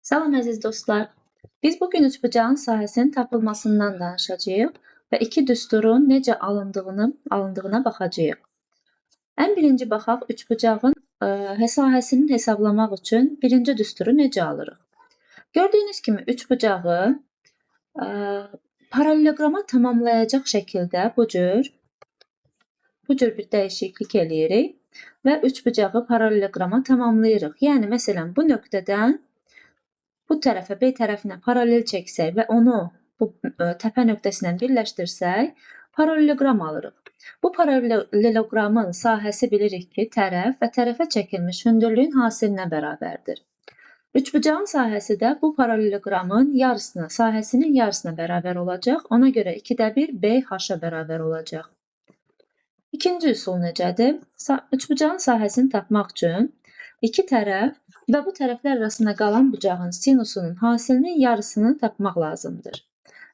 Salam əziz dostlar. Biz bugün üçbucağın sahəsinin tapılmasından danışacağıq və iki düsturun necə alındığına baxacağıq. Ən birinci baxaq üçbucağın sahəsini hesablamaq üçün birinci düsturu necə alırıq? Gördüyünüz kimi üçbucağı paralleloqrama tamamlayacaq şəkildə bu cür bir dəyişiklik eləyirik və üçbucağı paralleloqrama tamamlayırıq. Yəni məsələn bu nöqtədən bu tərəfə, B tərəfinə paralel çəksək və onu bu təpə nöqtəsi ilə birləşdirsək, paralleloqram alırıq. Bu paralleloqramın sahəsi bilirik ki, tərəf və tərəfə çəkilmiş hündürlüyün hasilinə bərabərdir. Üçbucağın sahəsi də bu paralleloqramın yarısına, sahəsinin yarısına bərabər olacaq. Ona görə 2-də 1 BH-a bərabər olacaq. İkinci üsul necədir? Üçbucağın sahəsini tapmaq üçün iki tərəf və bu tərəflər arasında qalan bucağın sinusunun hasilinin yarısını tapmaq lazımdır.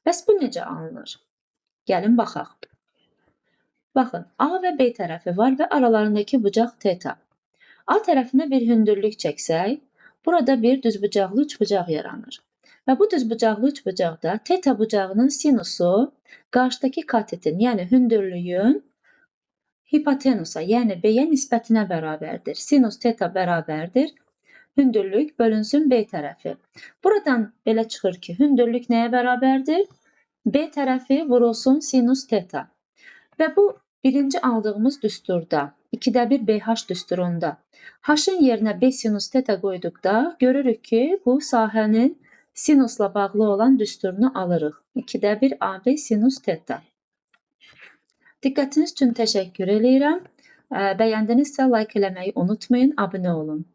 Bəs bu necə alınır? Gəlin baxaq. Baxın, A və B tərəfi var və aralarındakı bucaq teta. A tərəfinə bir hündürlük çəksək, burada bir düzbucaqlı üçbucaq yaranır. Və bu düzbucaqlı üçbucaqda teta bucağının sinusu qarşıdakı katetin, yəni hündürlüyün hipotenusa, yəni B-yə nisbətinə bərabərdir. Sinus teta bərabərdir hündürlük bölünsün B tərəfi. Buradan belə çıxır ki, hündürlük nəyə bərabərdir? B tərəfi vurulsun sinus teta. Və bu birinci aldığımız düsturda, 2-də 1 BH düsturunda H-ın yerinə B sinus teta qoyduqda görürük ki, bu sahənin sinusla bağlı olan düsturunu alırıq. 2-də 1 AB sinus teta. Diqqətiniz üçün təşəkkür eləyirəm. Bəyəndinizsə like eləməyi unutmayın, abunə olun.